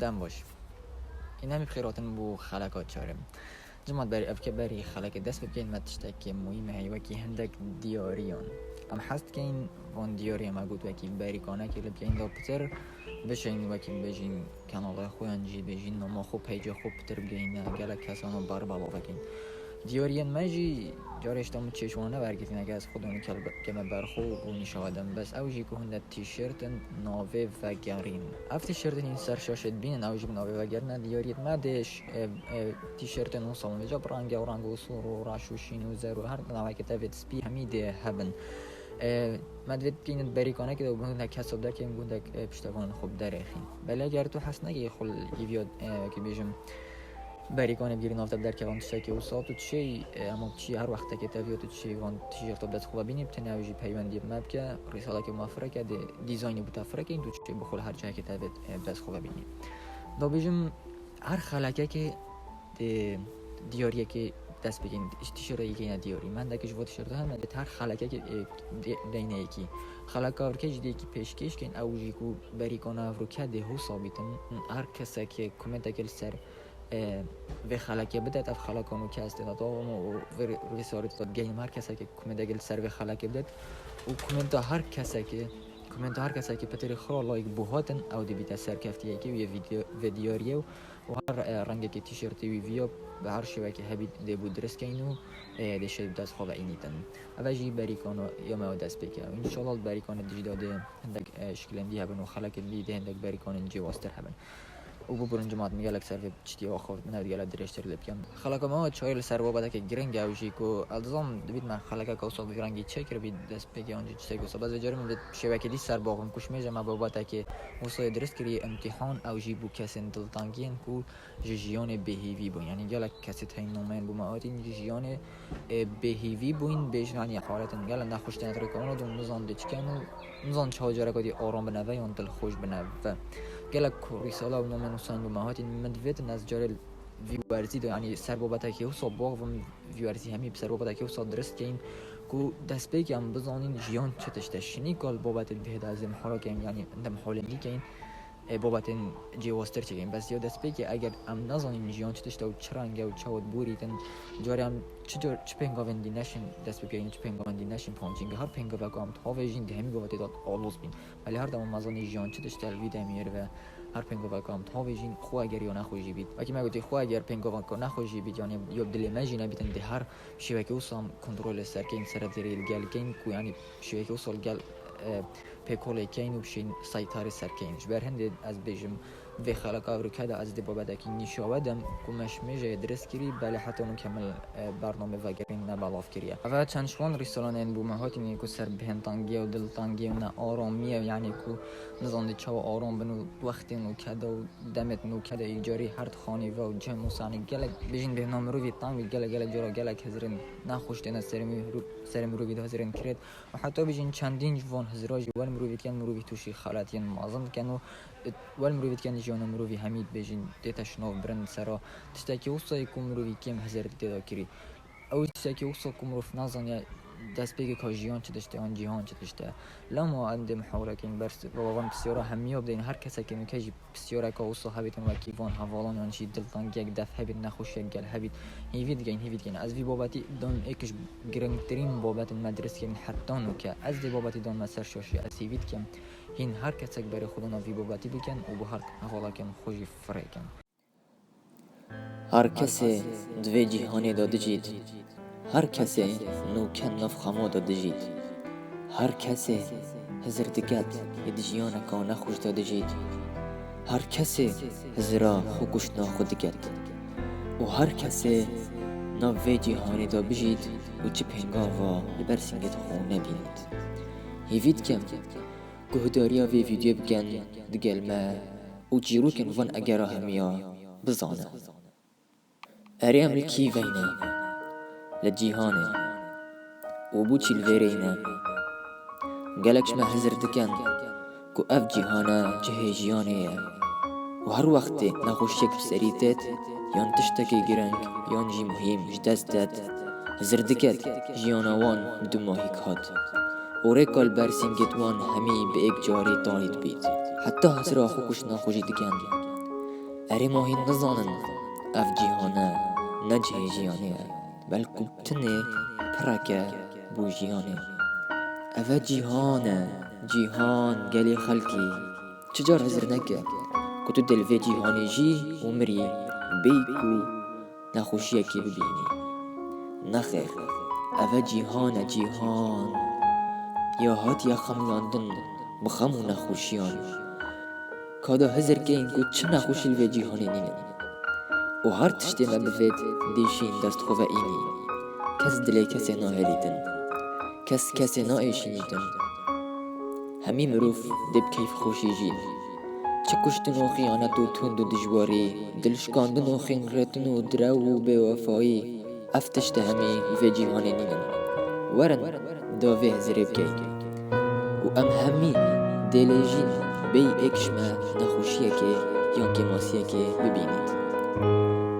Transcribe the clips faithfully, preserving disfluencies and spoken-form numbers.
Dem baş. Înemî bi xêr hatin bo xeleka çar. Cima berî ev ke berî xelekê dest pê bikeyn, me tiştekê muhîm heye wekî hindek diyariyan. Em hez dikeyn van diyariya me got wekî berîkanekê li bikeyn da pitir bişeyn, wekî bibêjin kanala xwe yan jî bêjin nama xwe, peyca xwe pitir bigehîne gelek kesan û ber belav vekin. Diyariyên me jî carê ji te min çêşwane wergirtîne, ke ez xwe donî kel-, keme ber xwe û nîşawe dem. Bes ew jî ku hinde tîşirtin navê vegerîn. Ev tîşirtin hîn ser şaşê dibînin, ew jî bi navê vegerîne diyariyê me dê ş-, e, e, tîşirtin wisa min vêca bi renge û reng û sor û reş û şîn û zer û her navekê tevê spî hemî dê hebin. E, me divê bikeynin berîkanekê de û gundek hesab derkevin, gundek, e, piştevanên xwe biderêxin. Belê eger tu hes nekî xwe li hîviya, e, wekî bêjim, berîkanê bigirî nav te bi derkevan tiştekî wisa, tu çi, e, hema çi her wextekê tev ya tu çi van tişîrta bi dest xwe ve bînî, bi tenê ew jî peywendî bi me bike, rîsaleke me fireke, dê dîzaynê bi te fireke, tu çi bi xwe li her cihekê tev, e, bi dest xwe ve bînî. Da bêjim, her xelekekê dê diyariyekê dest pê keyne, tişîrta yekê ne diyarî. Me hindekî ji bo tişîrta hene, dê her xelekekê, e, dê-, deyne yekî. Xeleka evrûke jî dê yekî pêşkêş keyn, ew jî ku berîkana evrûke dê wisa bîtin. Her kesek komenteke li ser, e, vê xelekê bidet, ev xeleka nûke ez tê de dawam û vê, vê sarî de digehînim her kesek komenteke li ser vê xelekê bidet û komenta her kesek, komenta her kesek pitirê xwe like bû hatin, ew dê bîte serkeftiyekê û yê vîdeo-, vê diyariyê û û her, e, rengekê tîşîrtê wî viya bi her şêwekê hebî dê bû dirist keyn û, e, dê şêy bi dest xwe ve înîtin. Ev e jî berîkana ya me dest pê kir. Înşallah berîkanê dijî de dê hindek, e, şikilên dî hebin û xelekên dî dê hindek berîkanên cêwaztir hebin. Û bibirin cimat min gelek ser vê çitiya xwe min ev gelek dirêjtir lê bikim. Xeleka me çayê li ser babetekê giring e, ew jî ku ez dizam dibît me xelekeke wisa bi vî rengî çêkiribî dest pê kir an jî tiştekî wisa. Bes vê carê min vê şêwekê dî ser baxim ku ji mêje me babetekê wisa yê dirist kiriye, îmtîhan ew jî bû kesên diltengiyên ku ji jiyanê bêhîvî bûn. Yanî gelek kesê heyî nameyên bo me hatîn ji jiyanê, e, bêhîvî bûyn, bêjin, yanî haletên gelek nexweş tên rêkevana dûn, nizan dê çi ken û nizan çawa careka dî aram bine ve yan dilxweş bine ve. Gelek rîsala û nameyên wisa bo me hatîn, min divêtin ez carê vî werzî de, yanî ser babetekê wisa baxvim, vî werzî hemî bi ser babetekê wisa dirist keyin ku destpêkê em bizanîn jiyan çi tişt e. Şinî kal babetê dihê de ez ê mihara keyin, yanî hinde mihalên dî keyin. E, babetên cêwaztir çêkin. Bes ya destpêkê eger em nezanîn jiyan çi tişt e û çi reng e û çawa diborîtin, carê em çi car, çi pêngavên dî neşin dest pê bikeyin, çi pêngavên dî neşin phançîn. Her pêngavek em dihavêjîn dê hemî bavetê de aloz bîn. Belê her dema me zanî jiyan çi tişt e li vî demê ve her pêngavek em dihavêjîn, xwe eger ya nexweş jî bît. Wekî me gotî, xwe eger pêngavek nexweş jî bît, yanî ya bi dilê me jî nebîtin, dê her şêwekê wisa em kontrolê serkeyin, serevdêriyê li gel keyin ku yanî şêwekê wisa li gel, e, pêkolê keyin û bişên seytarê serkeyin. Ji ber hindê ez bêjim, vê xeleka evrûke de ez dê babetekî nîşa we dim ku me ji mêjeyê dirist kirî, belê heta nû kemil, e, bername vegerîn ne belav kiriye. Eve çend ji wan rîsalanên bo me hatîn ê ku ser bêhntangiya û diltengiya û nearamiya, yanî ku nizan dê çawa aram bin û wextên û keda û demêt nûke de îcarî her di xanî ve û cem û sanî gelek bêjin bêhna mirovî teng bî, gelek, gelek cara gelek hizirên nexweş têne serê mirov-, serê mirovî de hizirên kirêt û heta bêjin çendîn ji van hizira jî wel mirovî dikin, mirovî tûşî xeletiyên mezin dikin û wel mirovî dikin jiyana mirovî hemî dibêjin tête şinav birin sera tiştekî wisa yê ku mirovî kêm hizir tê de kirî. Ew tiştekî wisa ku mirov nazaniye destpêkê ka jiyan çi tişt e, yan cîhan çi tişt e. Lema em dê mihawelekên ber van pisyara hemiya bideynin. Her kesekê nûke jî pisyareka wisa hebîtin wekî van hevalan yan jî diltengiyek, def hebît, nexweşiyek gel hebît, hîvî digeyn, hîvî digeyn. Ez vî babetî dan êk ji giringtirîn babetên me dirist kirin heta nûke. Ez dê babetî dan me ser şaşî. Ez hîvî dikim hîn her kesek berê xwe dana vî babetî bikin û bi her hevalekên xwe jî firêkin. Her kesê di vê cîhanê de dijît, her kesê nûke nav xema de dijît. Her kesê hizir diket ê di jiyaneka nexweş de dijît. Her kesê hizira xwe kuştina xwe diket. Û her kesê nav vê cîhanê de bijît û çi pêngava li ber singêt xwe nebînit. Hêvî dikim guhdariya vê vîdyoyê bikin digel me û çîrokên van egera hemiya bizane. Erê em li kî veyne? Li cîhanê. Û bo çî li vê rê ne? Gelek ji me hizir dikin ku ev cîhane cihê jiyanê ye û her wextê nexweşiyek bi serî têt yan tiştekî giring yan jî muhîm ji dest det, hizir diket jiyana wan bi dumahîk hat û rêka li ber singêt wan hemî bi êk carî tarî dibît. Heta hizira xwe kuştina xwe jî dikin. Erê ma hîn nizanin ev cîhan e, ne cihê jiyanê ye, belkû tinê pireke bo jiyanê. Ev e cîhan e, cîhan, gelê xelkî. Çi car hizir neke ku tu dê li vê cîhanê jî û mirî bêyî ku nexweşiyekê bibînî. Nexêr, ev e cîhan e, cîhan. Ya hatiye xemlandin bi xem û nexweşiyan. Ka da hizir keyên ku çi nexweşî li vê cîhanê nînin. Û her tiştê me bivêt dê şîn dest xwe ve înî. Kes dilê kesê nahêlîtin. Kes kesê naêşînîtin. Hemî mirov dê bi keyfxweşî jî. Çi kuştin û xiyanet û tund û dijwarî, dilşikandin û xînretin û direw û bêwefayî, ev tişt hemî vê cîhanê nînin. Werin da vê hizirê bikeyn. Û em hemî dê lê jî bêyî êk ji me nexweşiyekê yan kêmasiyekê bibînît.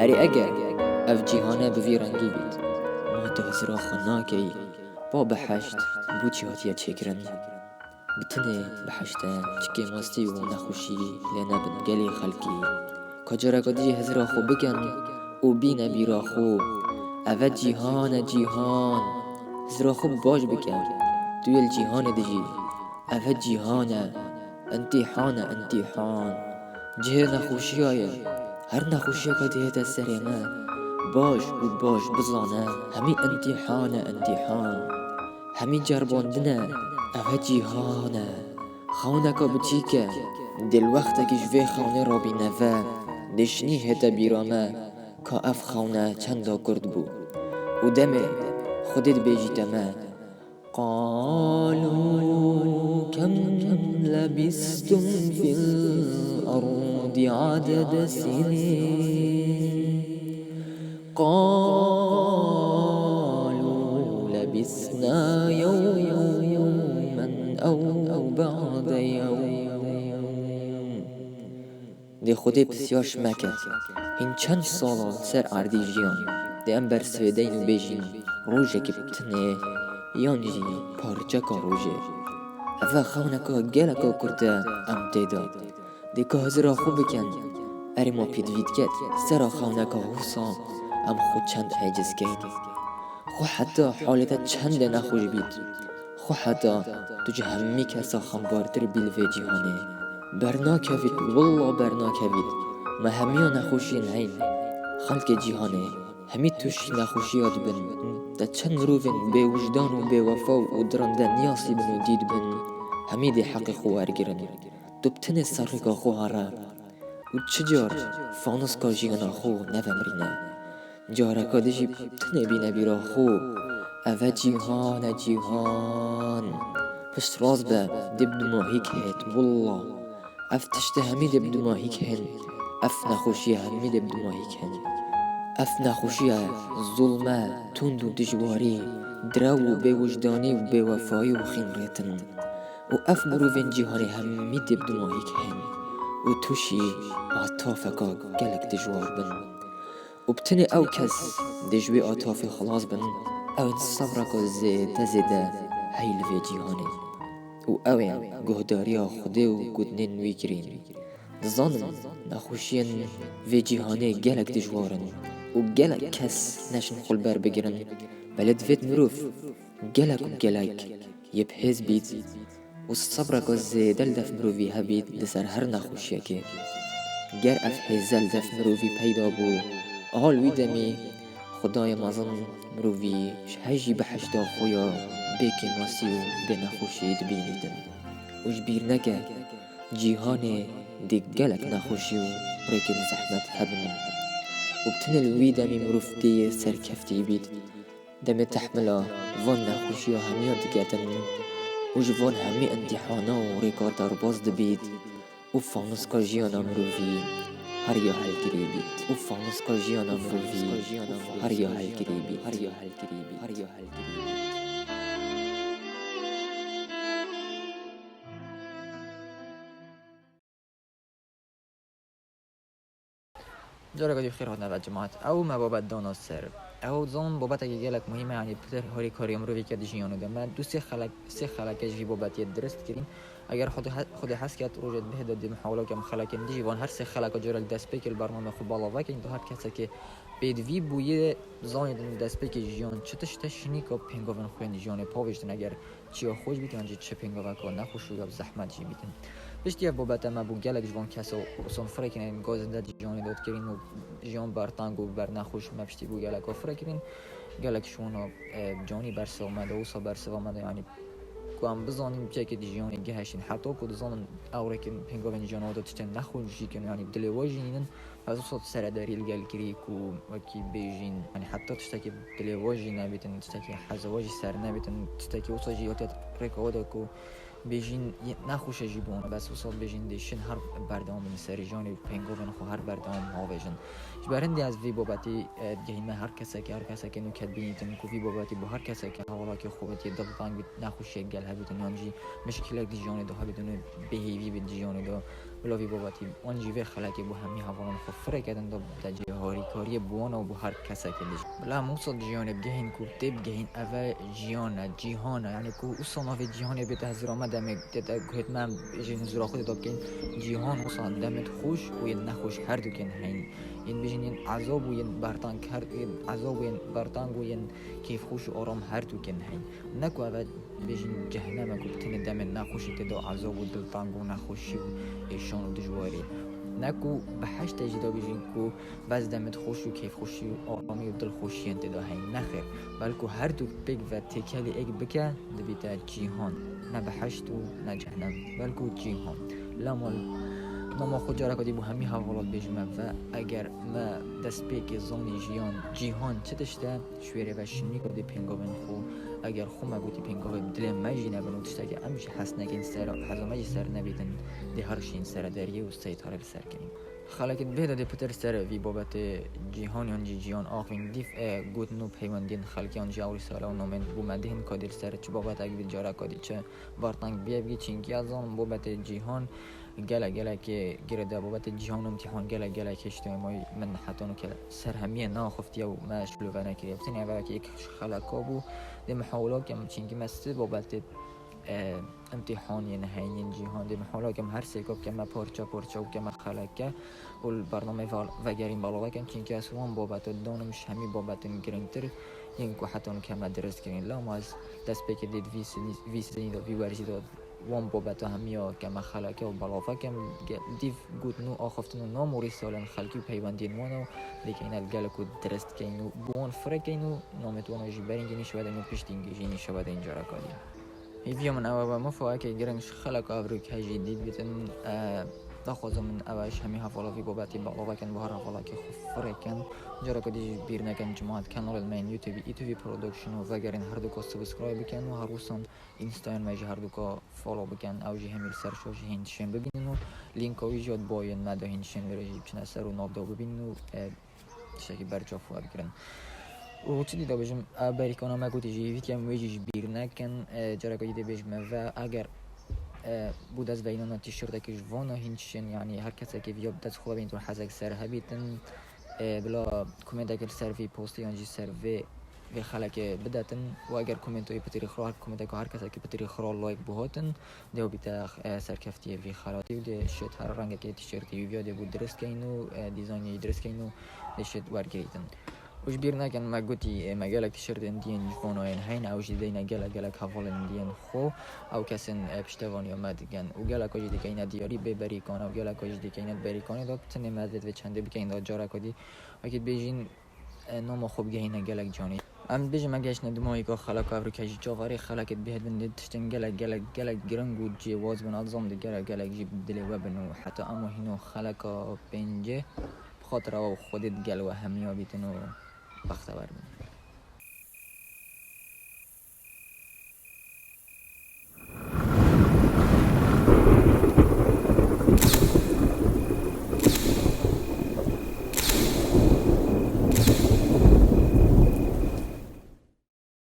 Erê eger ev cîhane bi vî rengî bît, ma tu hizira xwe nakeyî, ba beheşt bo çi hatiye çêkirin? Bi tinê beheşte çi kêmasî û nexweşî lê nebin gelê xelkî. Ka careka dijî hizira xwe bikin û bîne bîra xwe. Ev e cîhan e, cîhan. Hizira xwe baş bike. Tu yê li cîhanê dijî. Ev e cîhan e. Îmtîhan e, îmtîhan. Cihê nexweşiya ye. Her nexweşiyeke dihête serê me, baş û baş bizane, hemî îmtîhan e, îmtîhan. Hemî ceribandin e, ev e cîhan e. Xewneka biçîk e, dê li wextekî ji vê xewnê rabîne ve, dê şinî hête bîra me, ka ev xewne çenda kurt bû. Û demê Xwedê dibêjîte me, قالوا كم لبثتم في الأرض عدد سنين. قالوا لبثنا يوما أو بعض يوم. Dê Xwedê pisyar ji me ke, hîn çend sala li ser erdî jiyan? Dê em bersivê deyn û bêjin, rojekê bi tinê yan jî parçeka rojê. Ev e xewneka geleka kurt e em tê de. Dê ka hizira xwe bikin, erê ma pêdivî diket, sera xewneka wisa em xwe çend eciz keyn. Xwe heta halê te çendê nexweş bît, xwe heta tu ji hemî kesa xembartir bî li vê cîhanê. Bernakevît, willa bernakevît. Me hemiya nexweşiyên heyn. Xelkê cîhanê hemî tûşî nexweşiya dibin. Te çend mirovên bêwijdan û bêwefa û dirinde niyasî bin û dît bin, hemî dê heqê xwe wergirin. Tu bi tinê ser rêka xwe here. Û çi car fanuska jiyana xwe nevemirîne. Careka dijî tinê bîne bîra xwe. Ev e cîhan e, cîhan. Piştrast be, dê bi dimahîk hêt, willa. Ev tiştê hemî dê bi dimahîk hên. Ev nexweşiye hemî dê bi dimahîk hên. Ev nexweşiye zulme, tund û dijwarî, direw û bêwijdanî û bêwefayî û xînrêtin. Û ev mirovên cîhanê hemî dê bi dimahîk hên û tûşî atafeka gelek dijwar bin. Û bi tinê ew kes dê ji wê atafê xilas bin, ew ên sebreka zêde zêde hey li vê cîhanê. Û ew ên guhdariya Xwedê û gotinên wî kirîn. Dizanin nexweşiyên vê cîhanê gelek dijwar in û gelek kes neşin xwe li ber bigirin. Belê divêt mirov gelek û gelek yê bi hêz bît û sebreka zêde li def mirovî hebît li ser her nexweşiyekê. Ger ev hêze li def mirovî peyda bû, a li wî demî Xwedayê mezin mirovî ji hejî behişta xwe ya bê kêmasî û bê nexweşî dibînîtin. Û ji bîr neke, cîhanê dê gelek nexweşî û rêkên zehmet hebin. Û bi tinê li wî demî mirov tê yê serkeftî bît. Demê tehmila van nexweşiya hemiya diketin û ji van hemî îmtîhana û rêka derbas dibît û fanuska jiyana mirovî her ya helkirî bît û fanuska jiyana mirovî her ya helkirî bît. Careka dî xêr hatin ve cemaat. Ew me babet dana ser. Ew zan babetekî gelek muhîm e, yanî pitir harîkariya mirovî ke di jiyanê de. Me du sê xelek, sê xeleke ji vî babetiyê dirist kirîn. Eger Xwedê he-, Xwedê hez ket, rojê dibihê de dê mihawila kem xelekên dijî van her sê xeleka cara li destpêkê li bername xwe balava keyin, do her kesekê pêdivî bûye, zanîtin destpêkê jiyan çi tişt e, şinîka pêngavên xwe yên jiyanê pavêjtin, eger çiya xweş bîtin, yan jî çi pêngaveka nexweş û ya zehmet jî bîtin. Piştî ev babete me bû gelek ji van kesa usan firekîne yên gazin de jiyanê dot kirin û jiyan bertang û bernexweş me piştî bû geleka firekînin. Gelek ji wana, e, canî bersiva me de, wisa bersiva me de, yanî ku em bizanîn çekê di jiyanê gihiştin. Heta ku dizanin ewrekên pêngavên jiyana de tiştên nexweş jî kin, yanî dilê we jî nînin. Ez wisa serederî li gel kirî ku wekî bêjîn, yanî heta tiştekî dilê we jî nebîtin, tiştekî heza we jî ser nebîtin, tiştekî wisa jî hatiye rêka we de ku bêjîn yê nexweş e jî bi wan, bes wisa bêjîn dê şin her berdewam bin ser jiyanê û pêngavên xwe her berdewam havêjin. Ji ber hindê ez vî babetî, e, digehînme her kesekê, her kesekê nû ket bînîtin ku vî babetî bo her kesekê hewalakê xwe bitiye, diltang bît, nexweşiyek gel hebîtin, yan jî mişkilek di jiyanê de hebîtin û bêhêvî bît di jiyanê de. Bila vî babetî wan jî vê xelekê bo hemî hevalan xwe firêketin da bide cihê harîkariyê bo wan û bo her kesekê dijî. Bila em wisa di jiyanê bigehîn ku tê bigehîn, ev e jiyan e, cîhan e. Yanî ku wisa navê cîhanê bête hizira me, demê tête guhêt me, em jî hizira xwe tê da bikeyin. Cîhan wisa demet xweş û yên nexweş her dukên heyn. Yên bijîn yên ezab û yên bertang her, yên ezab û yên bertang û yên kêfxweş û aram her dukên heyn. Ne ku ev e bêjin cehennem e ku bi tenê demên nexweşî tê de, ezab û diltang û nexweşî û êşan û dijwarî. Ne ku behiştê jî de bêjin ku bes demê xweş û keyfxweşî û aramî û dilxweşiyên tê de heyî. Nexêr, belku her du pêk ve têkelî êk bike, dibîte cîhan. Ne behişt û ne cehennem, belku cîhan. Lema, lema xwe careka dî bo hemî hevala dibêjime ve, eger me destpêkê zanî jiyan, cîhan çi tişt e, ji wê rê ve şinîka dê pêngavên xwe, eger xwe me gotî pêngavê dilê me jî nebin û tiştekî em jî hes nekin ser, heza me jî ser nebîtin, dê her şîn sere deriyê û seytare li ser kirin. Xelekê dibê de dê pitir ser vî babetê cîhan yan jî cîhan axivîn dîv, e, gotin û peywendiyên xelkê yan jî ew rîsale û namên bo me dihên kadê li ser çi babetek bî, careka dî çi bertang bîye bî, çinkî ez zanim babetê cîhan gelek gelekê girêdayî, babetê cîhan û îmtîhan gelek gelek hiştê me min heta nûke ser hemiyê neaxiftiye û me şilove nekiriye. Bi tenê ev yekê ji xeleka bû. Dê mihawila kem, çinkî me sê babetê, e, îmtîhan yên heyn yên cîhan. Dê mihawila kem her sêka bikeme parça parça û bikeme xeleke û li bernameyê ve-, vegerîn balava kem, çinkî ez wan babete danim ji hemî babetên girîngtir yên ku heta nûke me dirist kirin. Lema ez destpêkê dê di vî sinî-, vî sinî de, vî werzî de wan babeta hemiya keme xeleke û balava kem, ge-, dîv gotin û axiftin û nam û rîsalên xelkî û peywendiyên wan û dê keyne li gelek û dirist keyn û bi wan firekeyn û namêt wan jî berîngî nîşewe deyn û piştîngî jî nîşewe deyn careka dî. Hêviya min ew e, mifaweke giring ji xeleka evrûk hejî dît bitin, e, daxwaza min ew e, ji hemî hevala vî babetî balava kin, bi her hevalakê xwe firekin. Careka dî jî bîr nekin, cemaat, kanalê me yên YouTube, E two V Production û vegerin her duka subscribe bikin û her wisan Instayan me jî her duka follow bikin. Ew jî hemî li ser şaşê hîn dişên bibînin û lînka wî jî ya di bayên me de hîn dişên wê re jî biçine ser û nav de bibînin û, e, tiştekî berçav xwe bigirin. Û çi dî de bijim, e, berîkana me gotî jî, hêvî dikem wê jî ji bîr nekin. E, careka dî dê bêjime ve, eger, e, bû dest veyînana tîşirtekî ji vana hîn dişên, yanî her kesekê viya bi dest xwe bîn û hezek ser hebîtin, e, bila komentekê li ser vî postê yan jî ser vê, vê xelekê bidetin û eger komentoyê pitirî xira, her komenteka her kesekê pitirî xira like buhatin, dê ew bîte, e, serkeftiyê vî xelatî û dê şêt her rengekê tîşertî wî viya dê bû dirist keyn û, e, dîzaynê wî dirist keyn û dê şêt wergirîtin. Û ji bîr nekin, me gotî, e, me gelek tîşertên diyên ji vana yên heyne, ew jî deyne gelek, gelek hevalên diyên xwe. Ew kesên, e, piştevaniya me dikin û geleka jî dikeyne diyarî bê berîkan û geleka jî dikeyne berîkanê de, tenê me divê vê çendê bikeyn de careka dî. Wekî dibêjîn, e, nama xwe bigehîne gelek canî. Em dibêjin me gehiştine du mayîka xeleka evrûke jî çaverê xelekê dibihêtin dê tiştên gelek, gelek, gelek giring û cêwaz bin, ez zanim dê gelek, gelek jî bi dilê we bin û heta em û hîno xeleka pêncê bi xatira we û Xwedê digel we hemiya bîtin û bextewer bin.